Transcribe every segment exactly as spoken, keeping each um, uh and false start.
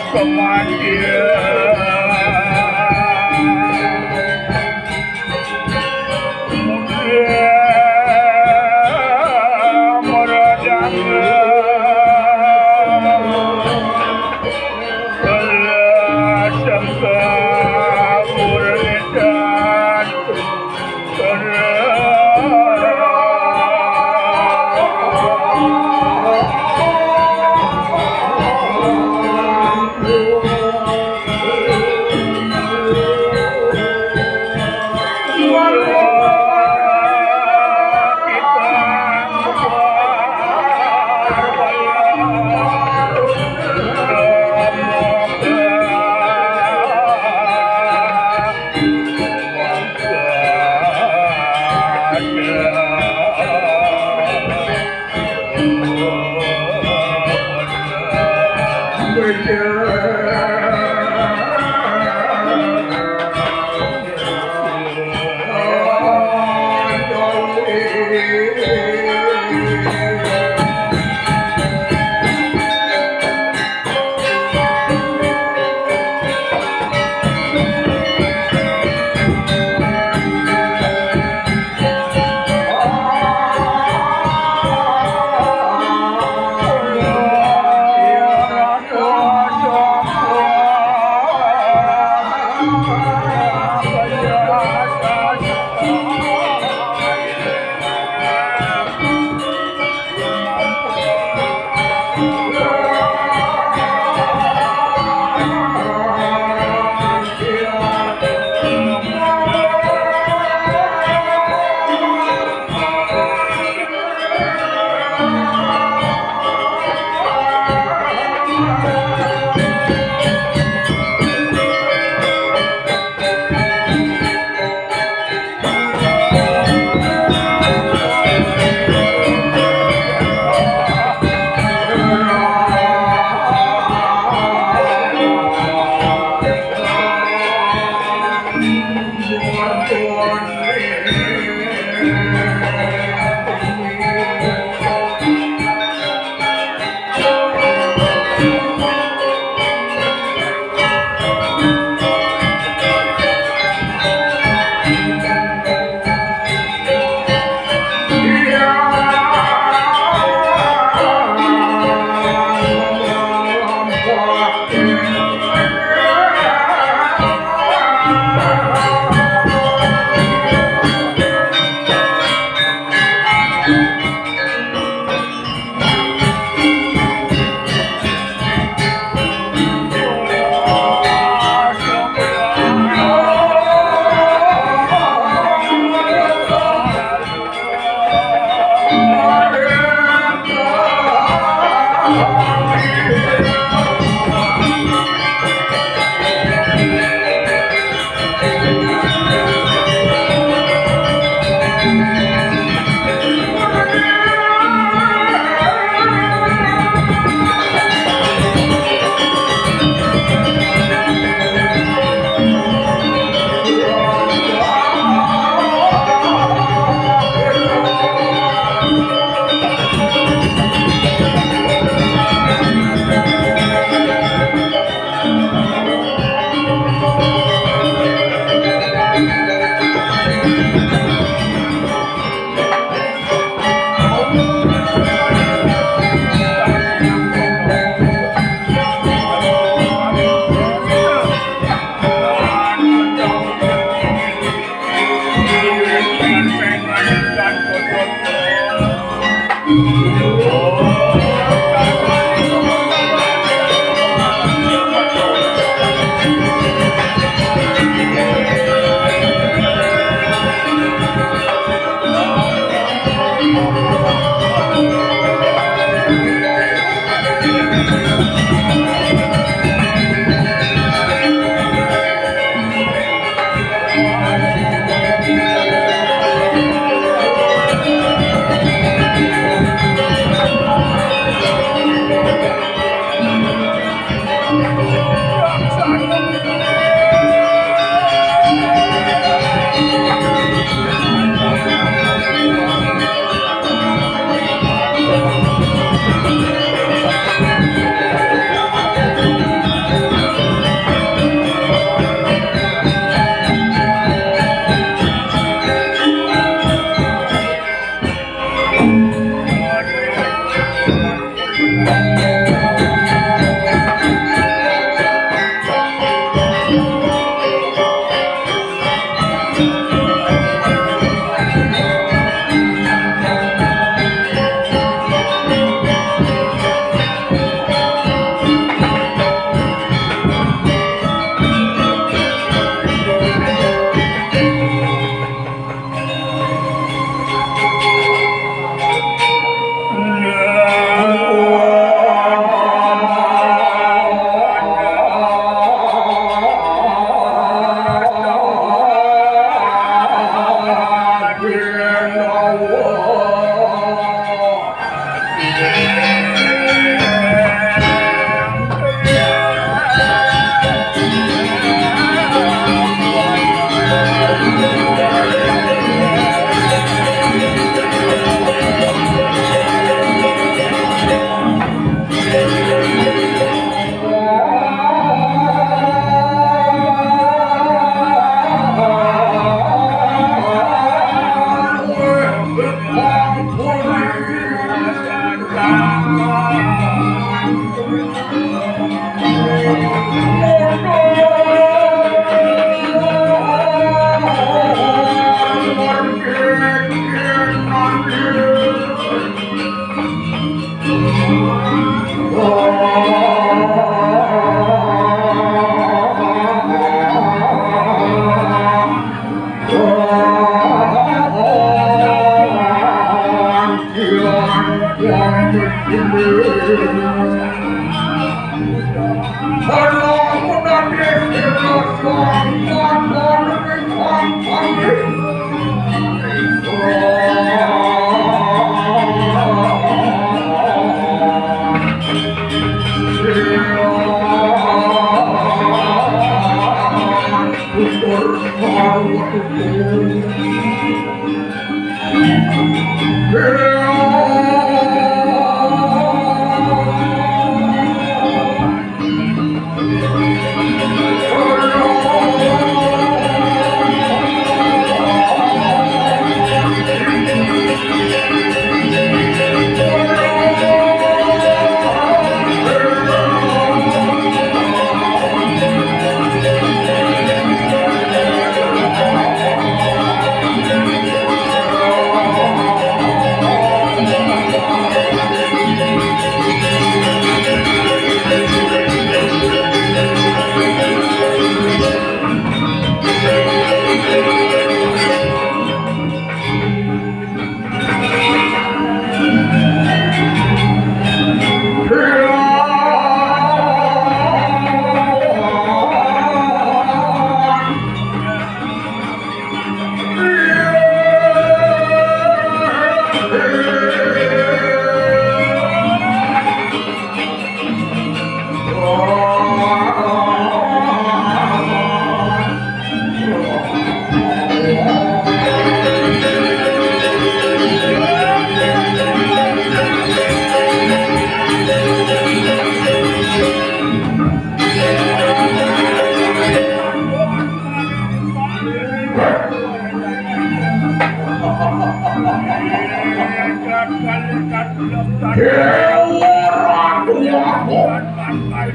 Kematian. Muda meradangga. Telah sangka kurnitan.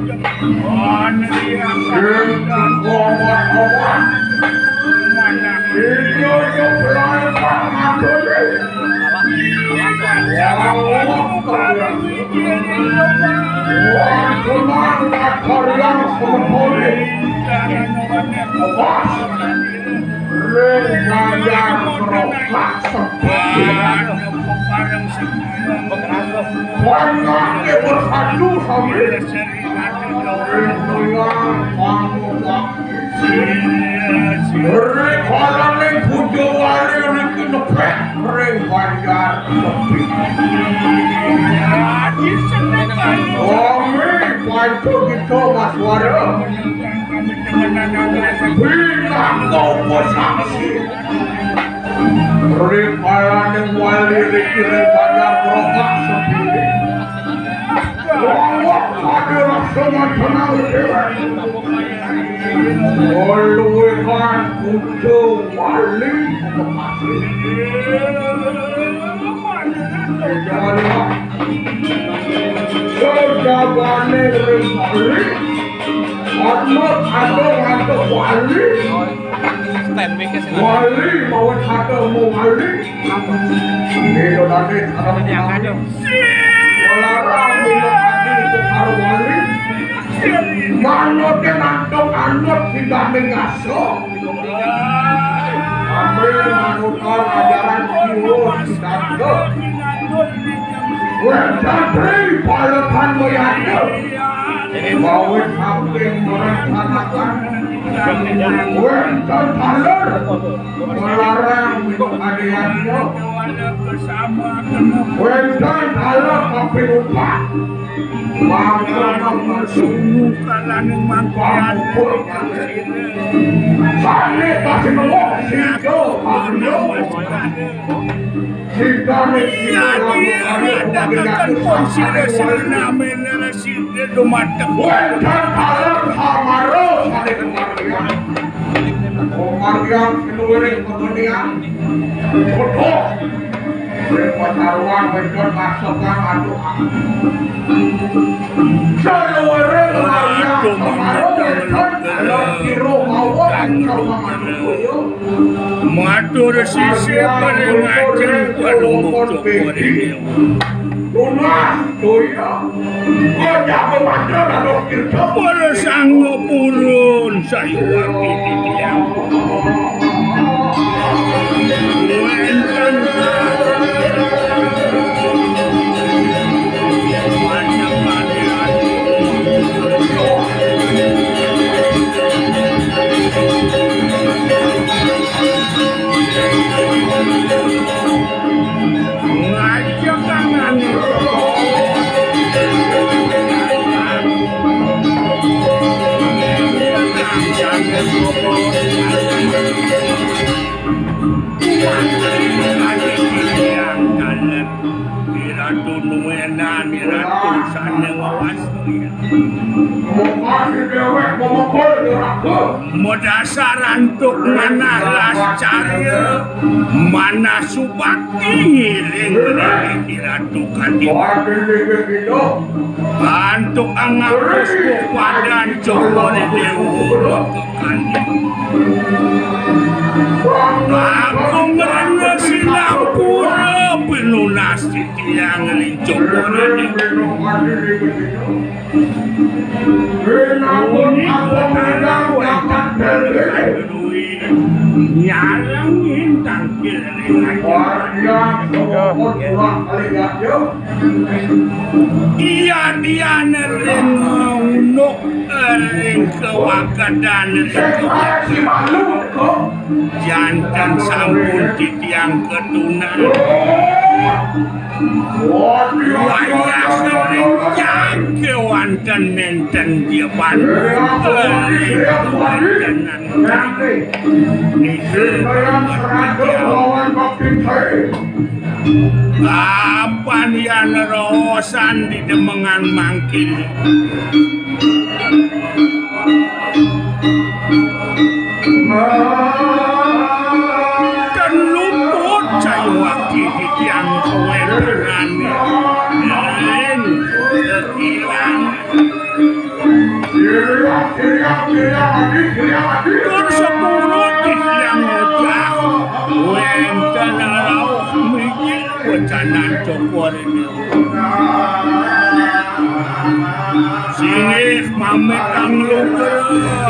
Sing teka obat-obat. Iya, iya, belajar pangadoné. Wah, wah, wah, wah, wah, wah, wah, wah, wah, wah, Ring Banjar Krokak sepi. Banyake bersatu sami. Ring Tulang Pangobak. Ring Kalaning Puja Wali riki nepek ring Banjar sepi. Sami panca kita Mas Wara. Pinangka upasaksi. Ripalaning wali riki ring Banjar Krokak sepi. Wong pada rasa mantenang dewek. Luwihan puja wali. Jawab. Sejabane ring wali. Anut, anut, anut wali. Stand mic-nya sih. Wali, mawit ada mau wali. Ini tadi, ada mau wali. Melarang minum tadi itu karo wali. Manute nantuk anut sing dame ngaso. Ambil manutan ajaran jiwa sing dame. Wénten tri paletan wayanda. Mawit saking merencanakan. Wénten taler melarang minum adéannya. Wénten taler kopi upak. Mangga mangga sungguh kalaning mangkana. Sané kasih nemu sida. Iya, iya, ngatakaken pun sira sira namine sira dumateng. Wénten taler samara sané kemargian. Kemargian keluwiring pegenian. Bodoh. Wénten pataruan, wénten masekan, aduh. Keluwiring kemargian samara wénten taler kira mawon sama manusia. Matur sisih paring ajeng Palungguh Cokor Dewa. Tunas, Toya. Kok jago mantra dados tirta? Para sangga purun sayuwakti titiang. Wénten Ratu nuwenan, Ratu sané wawas. Mokal si déwék memukul neraka. Modasar antuk manah lascarya, manah subakti ngiring ngelingi Ratu Kadima. Antuk angapus padan Cokor Dewa kekali. Langkung rena sinampura pinunas titiang ring Cokor Dewa. Nyarengin tangkil ring Iya, dian ring unduk, ring kewakedan, ring kewakedan. Janten sampun titiang ketunan. Wayah ring jangke wonten nenten jepan ring kawontenan. Nika Apan yan raosan didemengan mangkin. Ten luput sayuwakti titiang kawéntenane. Ring tekilan. Tur sepuluh titiang ngojang wénten rauh mijil wecanan cokor ini. Singgih mamitang lugra,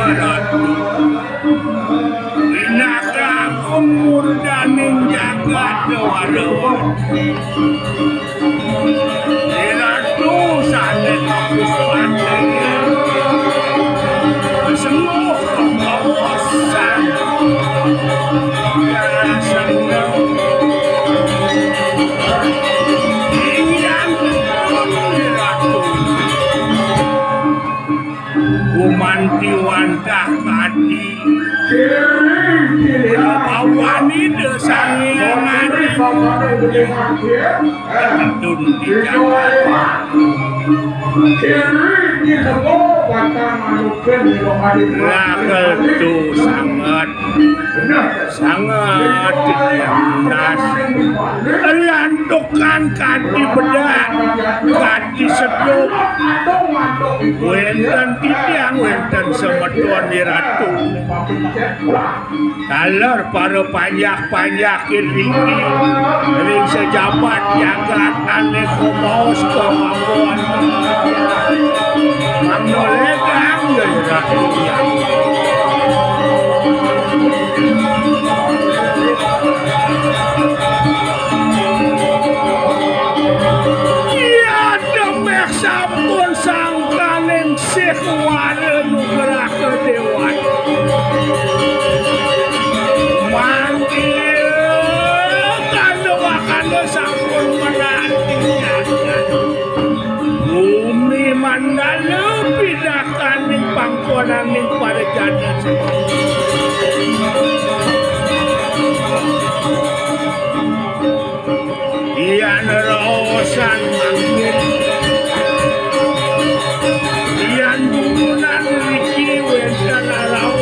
Ratu. Pinaka agung murdaning jagat Déwa. Ratu sané kapuspané. Sengguh kawasan. Sengguh. Ingkang Ratu. Gumanti wantah kadi. Bawani desane mari. Tun di jagat. Rakel tu sanget. Sanget titiang nunas. Riantukan kadi bedak, kadi seduk. Wénten titiang, wénten semeton Ratu. Taler para panjak-panjak iriki ring sejabat jagat ane kumaos kemawon. Mangda ledang ya Ratu. Iya, demeh sampun sangkaning sih wara nugraha dewan. Mangke kanda wakanda sampun menanti. Bumi mandala pidakaning pangkonaning parajana. Yan raosan mangkin. Yan dumunan riki wénten rauh.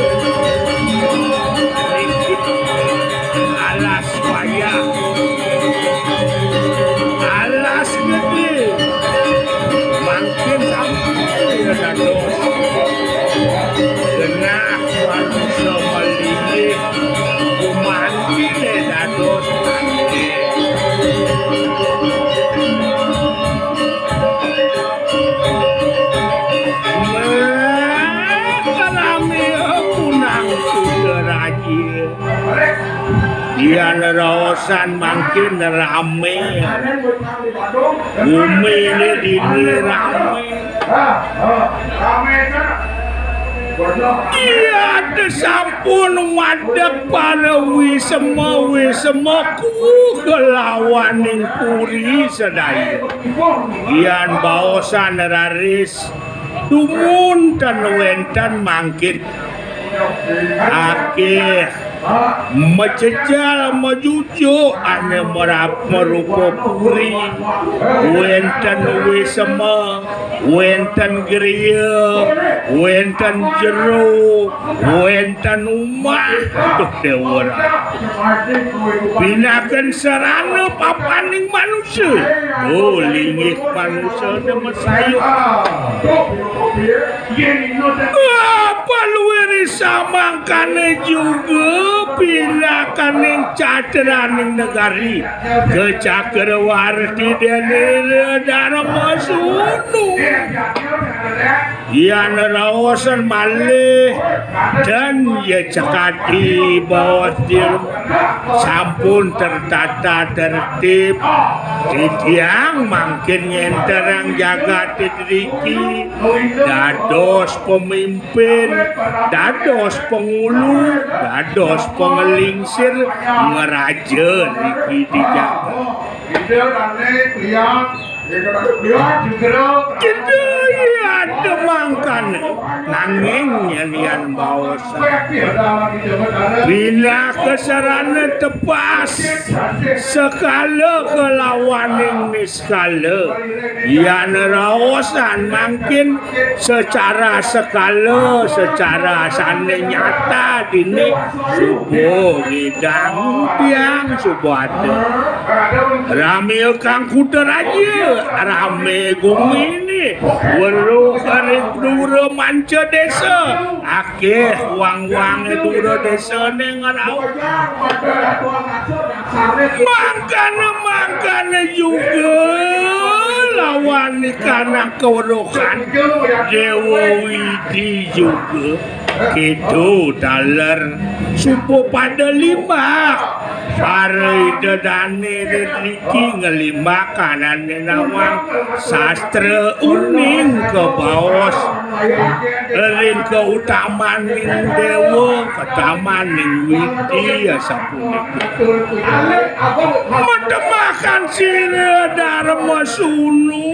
Riki alas payah. Alas gedé. Mangkin sampun ya dados. Genah manusa malinggih. Gumantiné dados. Kalami punang Sudaraja. Yan raosan mangkin ramé. Guminé dini ramé. Iya, sampun madeg para wisma, wisma ku kelawaning puri sedaya. Yan baosan raris dumun ten wénten mangkin. Akéh macécal majujuk ané merap marupa puri, wénten wisma, wénten griya, wénten jero, wénten umah. Duh, Déwa Ratu. Pinaken sarana papaning manusa. Oh, linggih manusa demen sayup. Apa luwih samangkana juga pinakaning catraning negari. Ke Cakrawarti Denira Dharma Sunu. Yan raosan malih dan ya cekati baos di sampun tertata tertib. Titiang mangkin ngenterang jagat driki dados pemimpin, dados pengulu, dados pengelingsir ngeraja driki di jagat. Kita ya ada mangkana, nanging yen yan baos. Pinaka sarana tepas sekala kelawaning niskala. Yan raosan mangkin secara sekala, secara sane nyata dini suba ngidang tiang suba ada. Rame Kang Kutaraja, rame gumine, weruh Ring dura manca désa, akéh wang-wangé dura désané ngrauh. Mangkana, mangkana juga lawan ikanang kaweruhan Déwa Widi juga. Kéto taler suba pada limbak. Para ida dané niki nglimbak anané nawang sastra uning kabaos ring kautamaning déwa, kautamaning widi, asapunika. Matemahan sira Darma Sunu,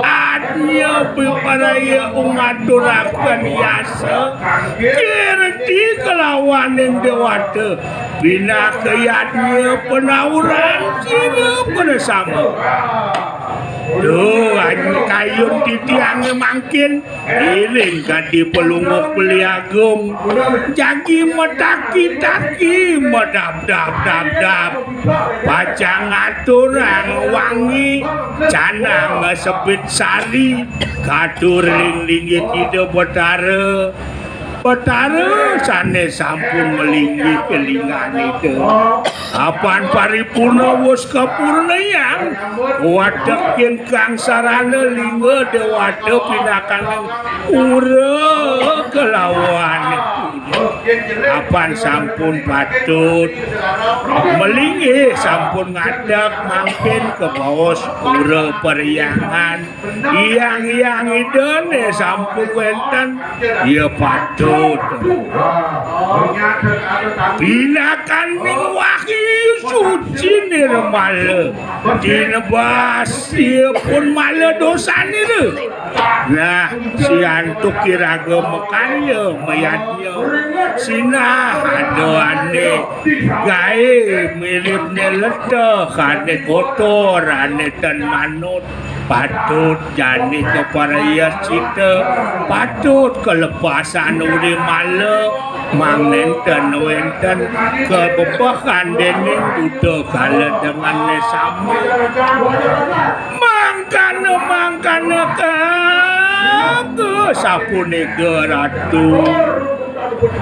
adnya piparaya ungaturaken yasa, kirti kalawaning déwata, pinaka yadnya panauran sira pada sama. Duh, anyi kayun titiangé mangkin, iring kadi Palungguh Beli Agung, jagi mataki-taki, madabdab-dabdab. Pacang ngaturang wangi, canang sebit sari, katur ring linggih Ida Betara. Betara sané sampun malinggih ka linggan Ida. Apan paripurna wus kapurnayang, watek ingkang sarana lingga déwata pinakaning pura kalawan. Apan sampun patut malinggih, sampun ngadeg mangkin kabaos pura parhyangan. Hyang-hyang Idané sampun wénten, ya patut. Pinakaning wahyu suci nirmala, tinebas ipun mala dosanira. Nah, siantuk iraga makarya mayadnya. Sinah ada ané gaé miripné leteh, ané kotor, ané tan manut. Patut jani kaprayascita, patut kalepasan uri mala, mangda nénten wénten kabebehan déning buta kala dengané sami. Mangkana, mangkana kaka sapunika Ratu.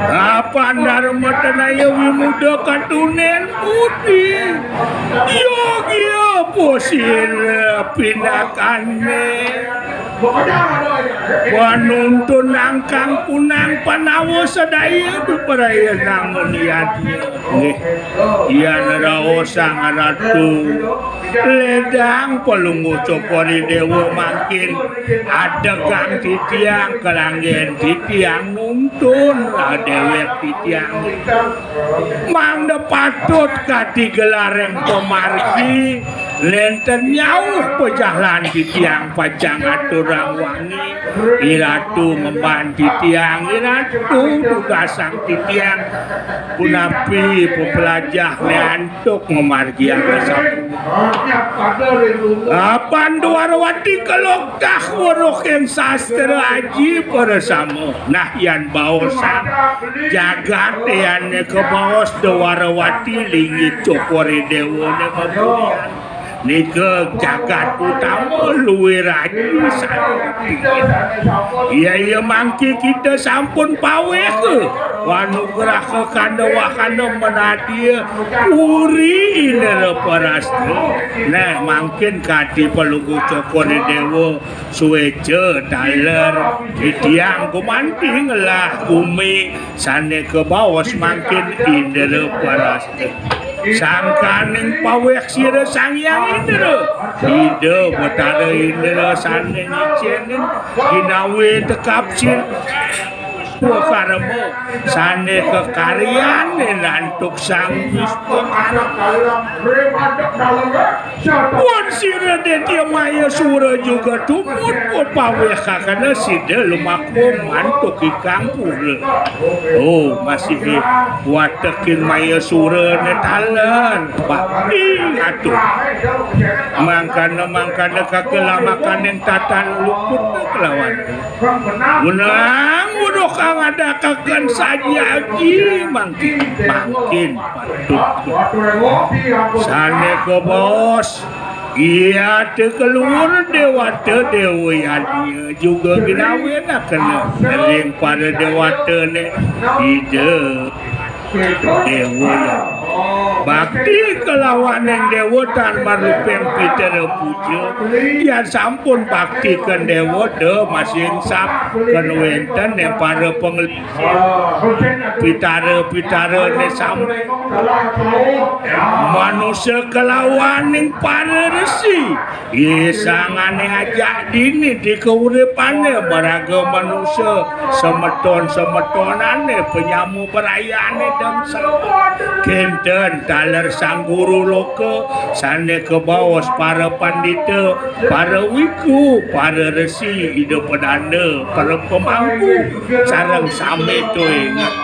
Apan Darma Tanaya Wimuda katunin putih. Yogia pusira pinakané. Panuntun nangkang punang Pandawa sadaya bepraya nangun yadnya. Nggih. Yan raosang Ratu. Ledang Palungguh Cokor I Déwa mangkin adegang titiang, kalanggén titiang nuntun déwék titiang. Mangda patut kadi gelareng pamargi, nénten nyauh pajalan titiang pacang aturang wangi. I Ratu ngemban titiang, I Ratu tugasang titiang. Punapi pepelajahné antuk ngamargiang sapunika. Apan Dwarawati kaloktah weruh ing sastra aji para sama. Nah, yan baosang jagat, yan kabaos Dwarawati linggih Cokor I Déwané mabuyan. Nika jagat utama luwih raji sané. Iya, iya, mangkin kita sampun pawéh wanugraha kanda wahana menadia puri Indraprasta. Nah, mangkin kadi Palungguh Cokor I Déwa suéca taler titiang gumanti ngelah gumi sané kabaos mangkin Indraprasta. Sangkaning pawéh sira Sang Hyang Indra, Ida Betara Indra sané ngicénin ginawé tekap sira. Karma sané kakaryanin antuk Sang Wiswakarma. Wan sira Détya Mayasura juga tumut pawéh kakana sida lumaku mantuk ikang pura. Oh, masih watekin Mayasura né taler. Bakti atur. Mangkana, mangkana kakelamakaning tatan luput kelawan. Menang weruh kang adakaken saji aji mangkin, mangkin patut. Sané kabaos Iya, teu keluhur déwata déwa yadnya juga ginawenaken ring para déwatané Ida Déwa ya. Bakti kelawaning déwa tan maruping pitara puja. Yan sampun baktiken déwa, da masing sap ken wénten ning para pengel-, pitara-pitarané sami. Manusa kelawaning para resi. Ih, sangané ajak dini di kauripané maraga manusa, semeton-semetonané, penyamu berayané dan sa-, kénten taler Sang Guru Loka, sané kabaos para pandita, para wiku, para resi, Ida Pedanda, para pemangku, sareng sami tuinget.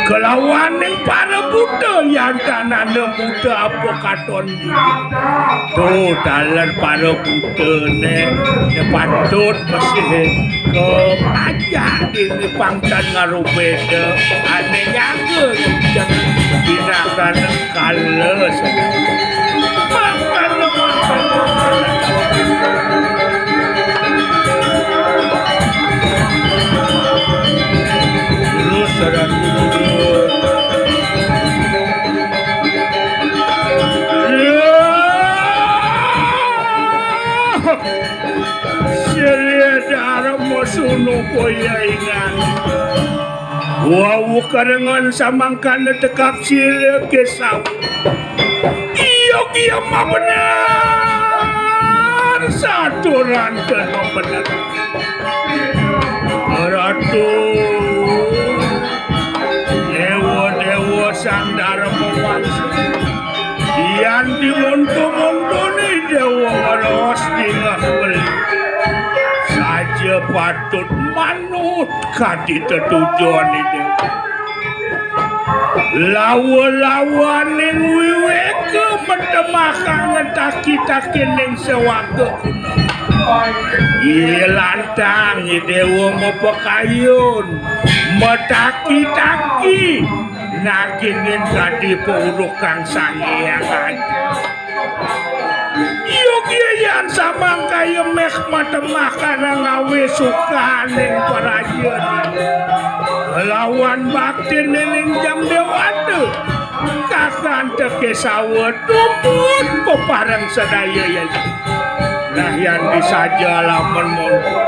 Kelawaning para buta, yan tan ada buta apa katon. Tuh, taler para buta né, né patut masih ke ajak dini pangtan ngarubeda, ané nyaga yang jadi tindakan kala sedang. Makan, makan, makan. Terus ada dulu. Sri Darma Sunu koya ingan. Wau karengan samangkana tekap sira kesawa. Iya, iya, mah bener. Saturan kena bener. Ratu, déwa-déwa Sang Darma Wangsa. Yan dimonto-montoni déwa ngeros dingeh beli. Saja patut manut kadi tetujon Ida. Lawa-lawaning wiwéka metemahang taki-takining sewaka guna. Iya lantang Ida Déwa mapakayun, mataki-taki, nagingin kadi paurukang Sang Hyang Aji. Yogia yan samangkaya méh matemah kana ngawé sukaning parayun. Lawan baktining jam déwata. Kakanteké sawa tumut pepareng sedaya ya. Nah, yan disaja lamun mongko.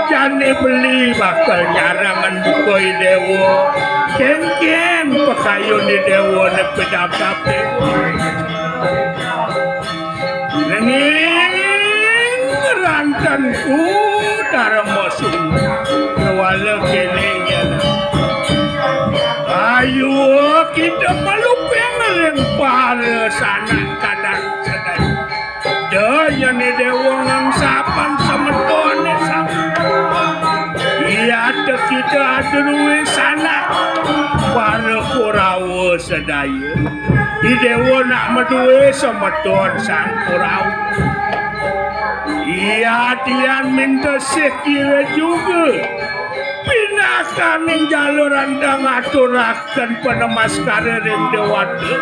Jani beli bakal nyarengan buka I Déwa. Kénkén pakayun I Déwa né pedap-dapé. Nanging rantenku Darma Sundar, kewala kéné ya. Ayo kita maluping ring para sanak kadang sedaya. Daya né Déwa ngangsapan semetoné sami. Iya, kita ada duwe sanak para Kurawa sedaya. I Déwa nak madué semeton Sang Kurawa. Iya, tiang minta sih kira juga. Pinakaning jalur anda ngaturaken panamaskara ring déwata.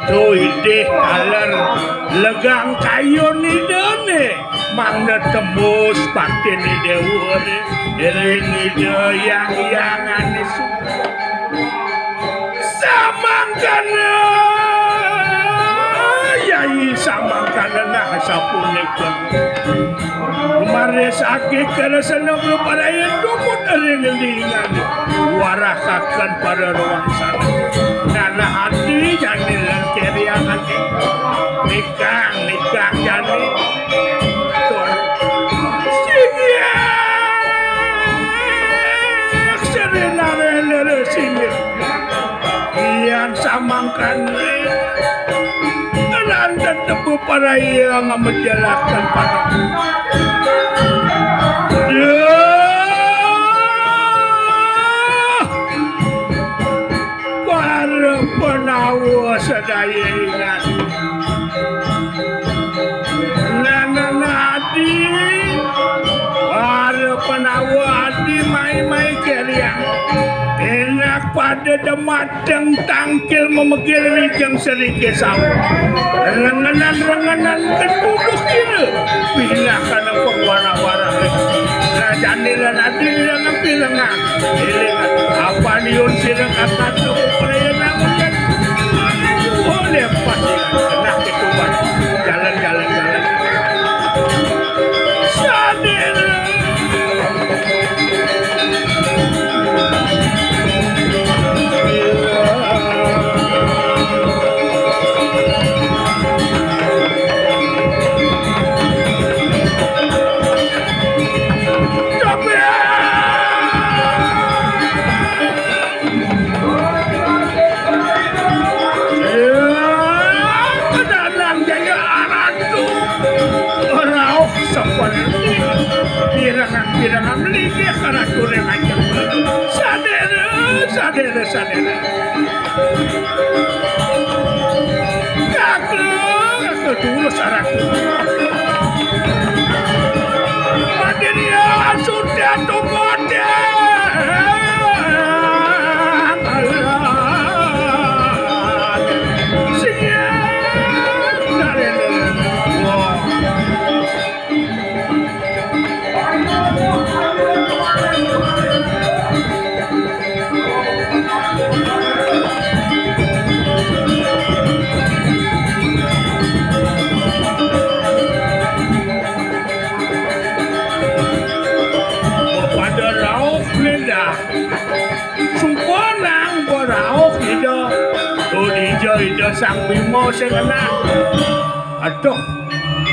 Tuh idih taler legang kayun Idané, mangda tembus baktin I Déwa ring Ida Hyang Hyangané Sundar. Samangkana, Yai, samangkana nah sapunika. Maris agi kresna beparaya tumut ring lingkungan. Warahaken para ruwangsané. Nanah ati jani lan keriang ati. Nikang, nikang jani. Tur. Singgih. Sri Narendra singgih. Yan samangkana lan tetep paraya ngamedalaken para. Duh. Para Pandawa sedaya ingat. Nana adi, para Pandawa adi mai-mai keriang. Enak Ada demateng tangkil memegil rijeng serike sawu. Rengenan-rengenan ketuduh kira. Pindah kana pengwara-wara. Rajane lan adin ilang pirengang. Iling apa liun sira kakatu prayana meken. Oleh pasiran kena ketuban. Jalan-jalan-jalan. Sadira. Tapi, ah, kedalang jaya aratu. Rauh seperti pirangan-pirangan melingkih aratu dengan cepat. Sadera, sadera, sadera. Kaka, kaka tulus aratu. Madin ya sudah tu kote. Pada rauh ngendah. Suba nang berauh Ida. Tuh dija Ida Sang Bima sing enak. Aduh,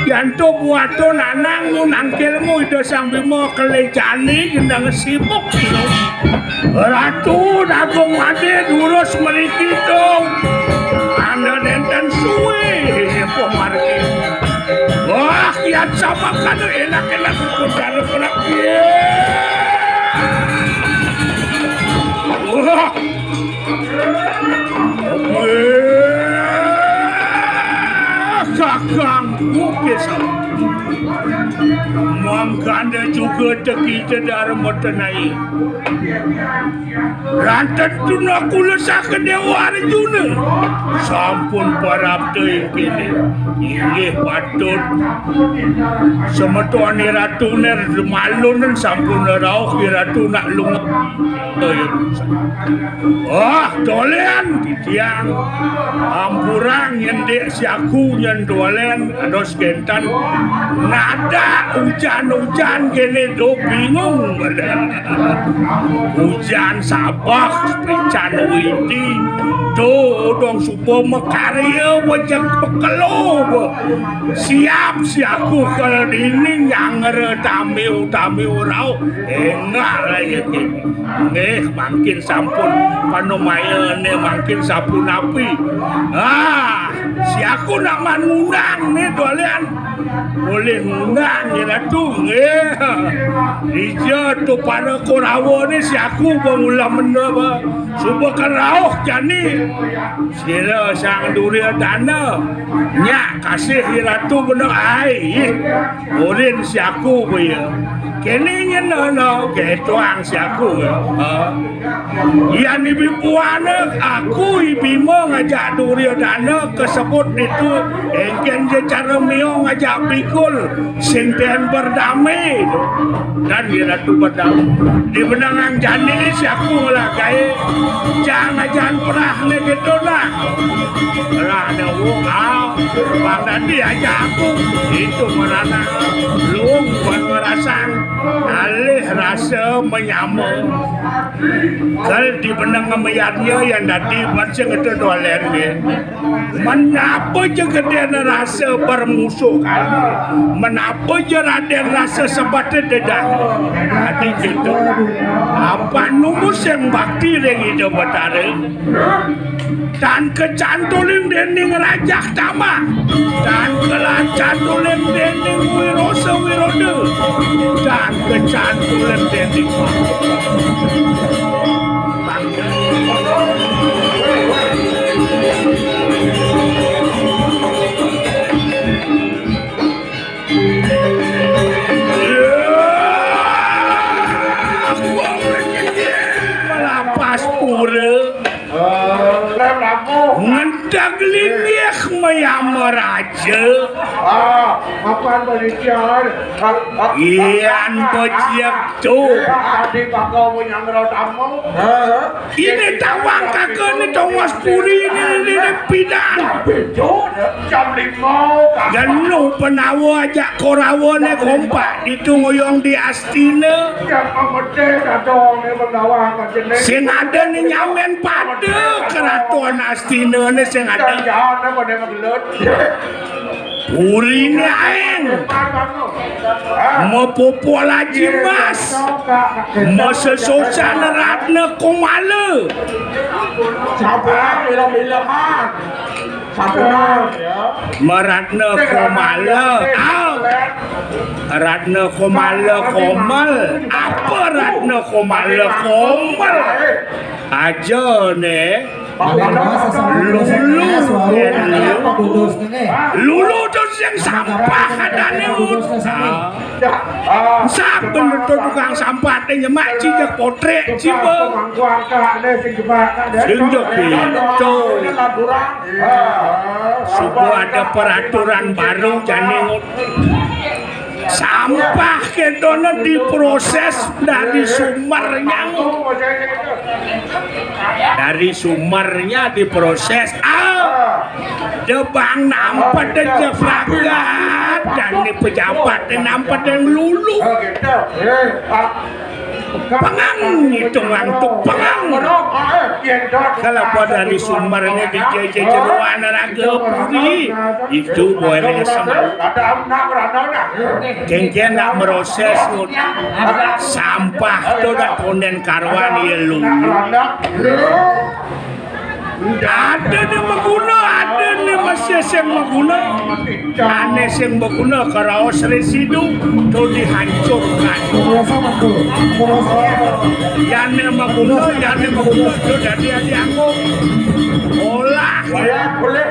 yanto buato nanang mu nangkilmu Ida Sang Bima kelejane jeneng sibuk. Ratu Agung Made durus mriki, Dong. Anda nenten suwe pemargi. Wah, kian sama kada enak-enak kudara penak. Wah. Wah, kakangku kesal. Mangkana juga teki Dharma Tenai. Ranten tuna kula saking Dewa Arjuna. Sampun parapta ing kene. Inggih patut. Semeton Ratu ner malunen sampun rauh Ratu nak lunga. Wah, dolen titiang. Ampurang nyendik siaku nyen dolen. Dados kenten nada ujan-ujan kene do bingung. Ujan sabah pican widi do dong suba makarya wejek pekelo. Siap siaku kal dini nyangre tamiu-tamiu rauh. Enggak lah ya kene. Nggih, mangkin sampun panumayane mangkin sapunapi. Ah, siaku nak man ngundang ne dolen. Boleh ngundang ya Ratu nggih. Dija tu para Korawa ni siaku pengula menda ba. Suba kerauh jani. Sira Sang Duryodana. Nyak kasih ya Ratu benda ai. Urin siaku ba ya. Kene ngena no ketuang siaku ya. Ha. Yan ibi puana aku ibima ngajak Duryodana kesebut ditu engken je cara mio ngajak bikul sing ten berdame tu. Dan dia Ratu berdame. Di benangan jani siaku ngelah gae jang ajan perah ne gitu nah. Perah ne wong ah. Bang dadi aja aku itu merana lung bang ngerasang alih rasa menyama. Kal di benang ngemayatnya yang dadi baca kata dolen ni. Menapa je geden rasa bermusuh kali? Menapa je raden rasa sebatin dedah? Adi gitu. Apa numus yang bakti ring Ida Batara? Tan kecantulin dening rajah tamah, tan kelancantulin dening wirosa wiroda, tan kecantulin dening Melapas pura. Ngenteg linggih mayama raja. Ah, apan panitia? Ian bajek tu. Tadi bakal menyanggra tamu. Ini tawang kaka ni tongos puri ni, ni, ni pidan. Jam lima. Genu penawa ajak Korawa ni kompak ditu ngoyong di Astina. Jam pemedih ada ni pengawa kat sini. Sing ada ni nyamen pada keraton Astina ni sing ada. Jangan apa dia ngebelut. Puri ni aeng. Mapupul aji mas. Masesosan Ratna Komala. Sabar, bilang-bilangan. Sabar, ya. Maratna Komala. Ah. Ratna Komala Komal. Apa Ratna Komala Komal? Aja ne. Paling luas sama Lulu. Lulu. Lulu. Lulu tu sing sampah katane. Lulu. Ah. Saben tu tukang sampah te nyemak cijak potrek ciba. Sing jok pintu. Suku ada peraturan baru jani. Sampah ketone diproses dari sumbernya. Dari sumbernya diproses. Ah, debang nampat aja flagat dan di pejabat dan nampat yang lulu. Pengang itu ngantuk pengang. Kalau pada di sumbernya di jeje jeruan raga puri itu boleh sama. Kengken nak meroses sampah tu dah konden karwan ya lu. Ada ni maguna, ada ni masih sing maguna. Ane sing maguna karaos residu tu dihancurkan. Yang ni maguna, yang ni maguna tu dah dia dianggo. Olah.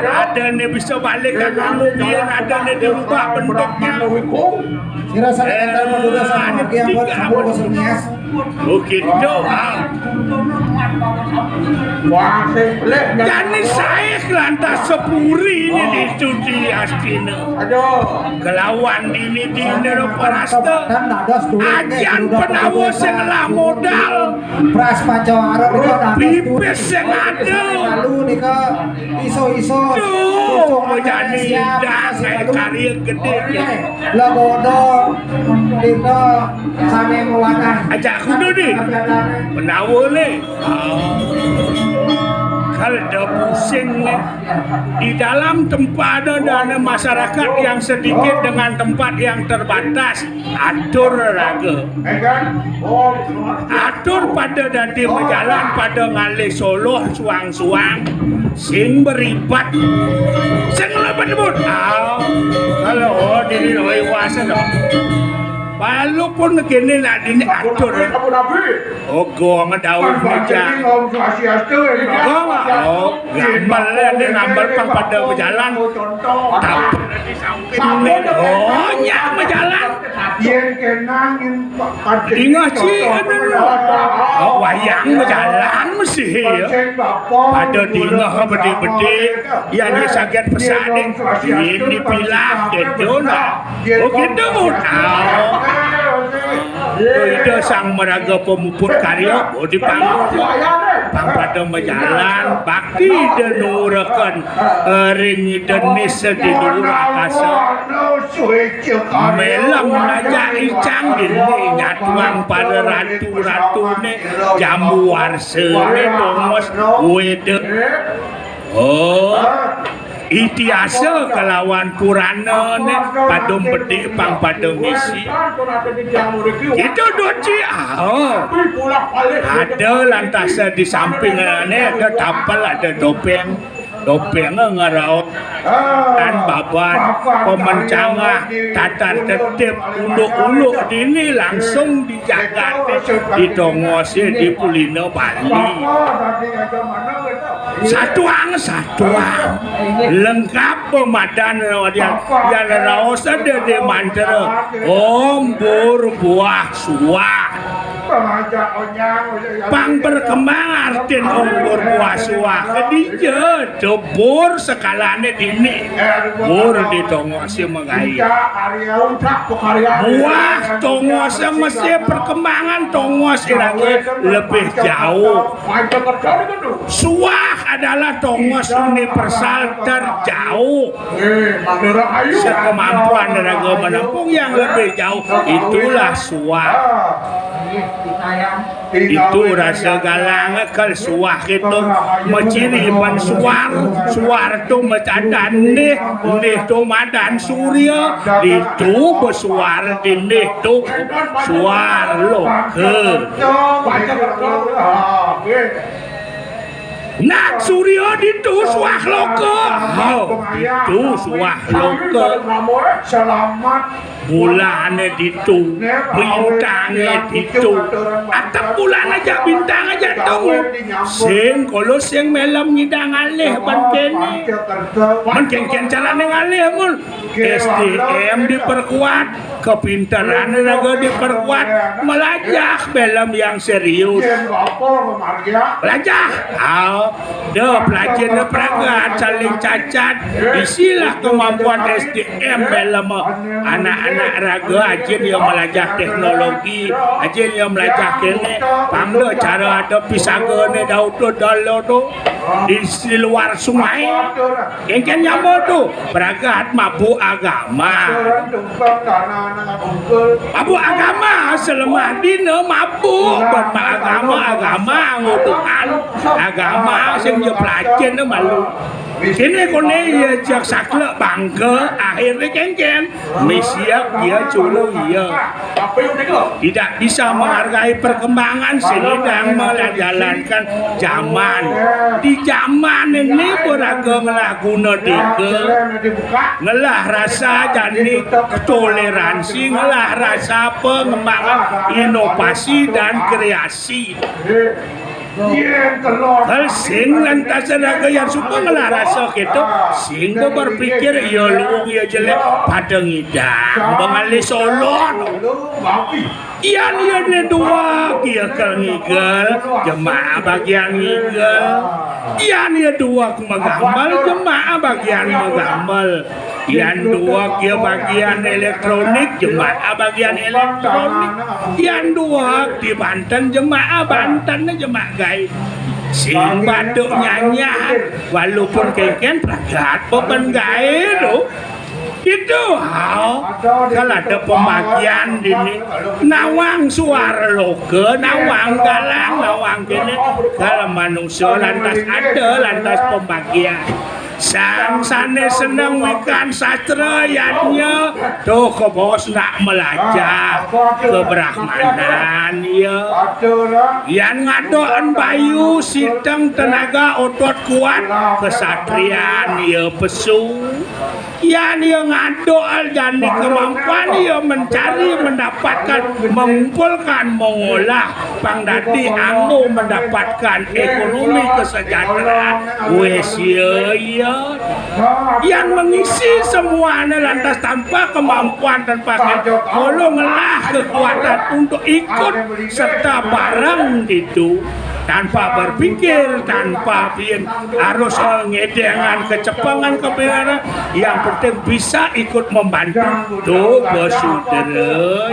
Ada ni bisa balik kan kamu biar ada ni dirubah bentuknya. Sira sami entar petugas sama margi angkot sepuluh kosong nias. Bukit Doang. Jani sae lantas sepuri ini di studi Astina. Aduh. Kelawan dini dini parasta. Ajan penawa sing ngelah modal. Pras Pancawara nika dados pipis sing ada. Lalu nika iso-iso. Duh, jani dah kayak karya gede. Legodo, kita sami mewatah. Ajak kudu ni. Menawa ni. Ah. Kalau dah pusing ni. Di dalam tempat ada dana masyarakat yang sedikit dengan tempat yang terbatas, atur raga. Atur pada dadi majalan pada ngalih soloh suang-suang sing beribat. Sing lebet-lebet. Ah, kalau oh, diri loi kuasa dong. Walaupun kini nak dini atur. Oh, gong daun meja. Gong, oh, gambar ya, dia gambar pang pada berjalan. Tapi, oh, nyak berjalan. Yen kenangin Dingah ci, oh, wayang berjalan mesti ya. Pada dingah bedik-bedik, ya ni sakit pesat ni. Ini pilah, gitu lah. Oh, gitu, Bud. Ah. Ida sang meraga pemuput karya, oh, di pang, pang pada majalan, bakti ida nurakan, eh, ring ida nis di luhur akasa. Melem aja icang dini nyatuang pada ratu-ratune jambu warsane tongos wede. Oh. Itiasa kelawan purana ne padung bedik pang padung isi. Kita doci, ah. Ada lantas di samping ne ada tapel, ada topeng. Topeng ngeraut tan babat pemencangah tatar tetep uluk-uluk dini langsung dijagat di tongos di pulina Bali. Satuang, satuang. Lengkap pemadan, yan raos ada di mantra. Om bur buah suah. Pang berkembang artin om bur buah suah. Kedija, to bur sekalane dini. Bur di tongos si megai. Buah tongos mesti perkembangan tongos irage lebih jauh. Suah adalah tongos universal terjauh. Sekemampuan raga menampung yang lebih jauh, itulah suah. Itu rasa galang kal suah itu. Maciri pan suar, suar tu macadan nih, nih tu madan surya, itu besuar di nih tu suar lo ke. Nak surya ditu suah loka. Ha, ditu suah loka. Bulane ditu, bintange ditu. Atep bulan aja, bintang aja temu. Sing kolo sing melem nyidang alih ban kene. Men kengken carane ngalih mun. S D M diperkuat, kepinteran raga diperkuat, melajah film yang serius. Melajah, ah, da pelajin da pragat saling cacat, isilah kemampuan S D M film anak-anak raga, ajin ya melajah teknologi, ajin ya melajah kene, pang da cara ada pisagane dau tu dalo tu di, di luar sungai. Kengken nyama tu, pragat mabuk agama. Mabuk agama, selemah dina mabuk, ban agama, agama ngutukan. Agama sing dia pelacen tu malu. Kene kone ia jak saklek bangka, akhirnya kengken. Misiak dia curu ia. Tidak bisa menghargai perkembangan sehingga menjalankan zaman. Di zaman ini beraga ngelah guna deka, ngelah rasa jani toleransi, ngelah rasa pengembangan inovasi dan kreasi. Hal sing lantas raga yang suka ngelah rasa kita, sing berpikir ia luung ia jelek pada ngidang bengalih solon. Yan ia ne dua ia kal ngigel, jemaah bagian ngigel. Yan ia dua magambal, jemaah bagian magambal. Yan dua ia bagian elektronik, jemaah bagian elektronik. Yan dua di Banten, jemaah Banten, jemaah gaib. Sing batuk nyanyah, walaupun kengken pragat beban gaib tu. Itu hal kalau ada pembagian dini, nawang suara loka, nawang galang, nawang kene. Kalau manusia lantas ada, lantas pembagian. Sang sane seneng wikan sastra yadnya, tuh kebos nak melajah kebrahmanan ya. Yan ngadoan bayu siteng tenaga otot kuat kesatrian ya pesu. Yan ia ngadoal jani kemampuan ia mencari, mendapatkan, mengumpulkan, mengolah, pang dadi anggo mendapatkan ekonomi kesejahteraan. Wes ia, ia. Yang mengisi semuanya lantas tanpa kemampuan, tanpa kolo ngelah kekuatan untuk ikut serta bareng gitu. Tanpa berpikir, tanpa pin harus, eh, ngedengan kecepengan kebenaran. Yang penting bisa ikut membantu. Tuh, bersaudara.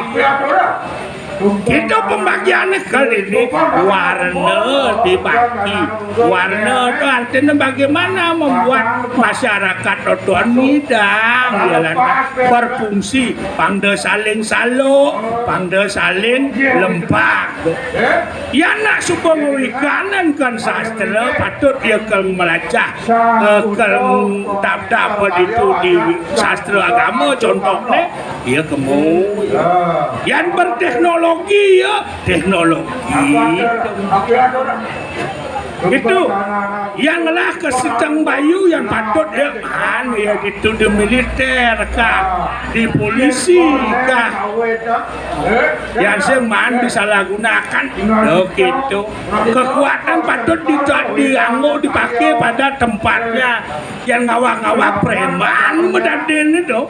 Kita pembagiannya kali ini warna dibagi. Warna itu artinya bagaimana membuat masyarakat otonomi dan jalan berfungsi, pangda saling saluk, pangda saling lempak. Ya nak suka ngawikanan kan sastra, patut ia kal melajah, eh, kal tap-tap itu di sastra agama contohnya, ia kemu. Yan berteknologi Teknologi, ya, teknologi. Gitu. Yang lah ke Siteng Bayu yang patut ya, kan, ya, gitu, di militer kah, di polisi kah. Yang sing man disalahgunakan, lo gitu. Kekuatan patut di-, dianggo, dipakai pada tempatnya. Yang ngawak-ngawak preman medadin itu.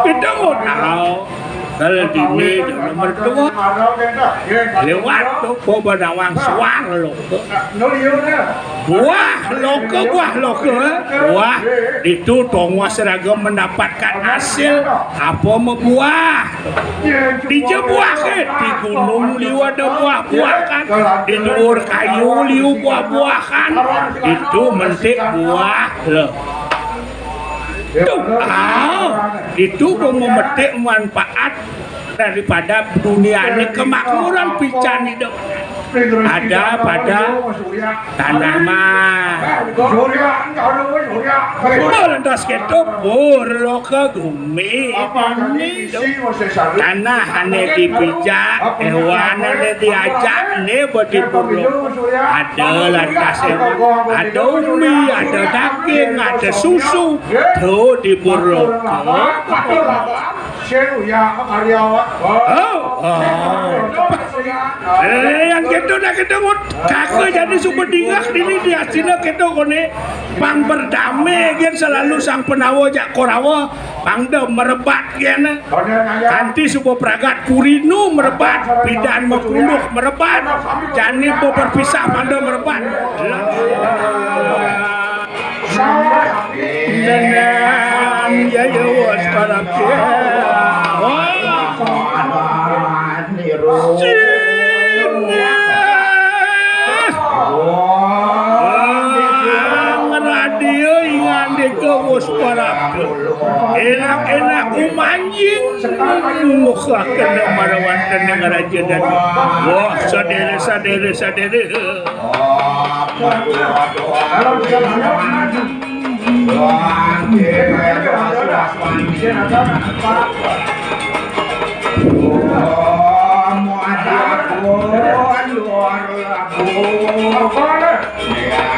Itu nggak tahu. Kalau dini itu mertua lewat tuh, bawa nawang suang lo. Buah loke, buah loke, buah itu tongos seragam mendapatkan hasil apa mebuah. Di buah ke, di gunung liu ada buah-buah kan, di luar kayu liu buah-buah kan, itu mentik buah lo. Tuh, ah, itu mau memetik manfaat daripada dunia ini kemakmuran pican hidup. Ada pada tanaman. Oh, lantas gitu, burlo ke gumi. Tanah ane dipijak, hewan ane diajak, ne beti burlo. Ada lantas hewan, ada umi, ada daging, ada susu. Tuh di burlo. Oh, oh. Eh, yang gitu dah gitu, Mut. Kakak jadi suba dingah dini di asina gitu kone. Pang berdame gen selalu sang penawa jak korawa. Pang de merebat gen. Kanti suba pragat purinu merebat. Pidan mepuluh merebat. Jani bo berpisah pang de merebat. Dengan ya, ya, was para. Singa. Radio ingandika was para. Enak-enak umanjing. Mungguh kena marawan tenang raja dan. Wah, sadere, sadere, sadere.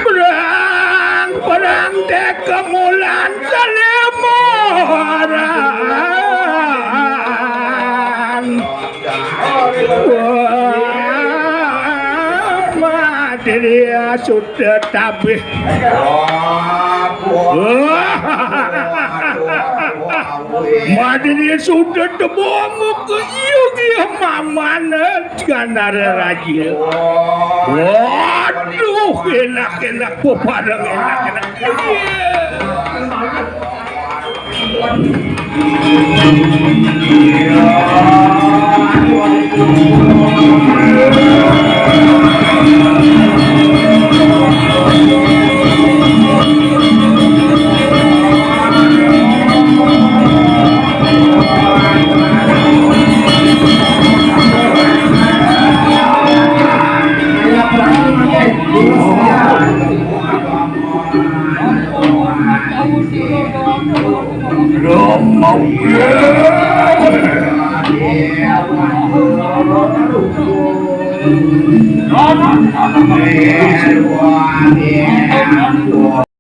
Perang, perang teka mulan salemoran. Wah, madria sudah tabih. Wah. Madria sudah tebongo ke iya dia mamana gandara raja. Waduh, enak-enak pepadang, enak-enak.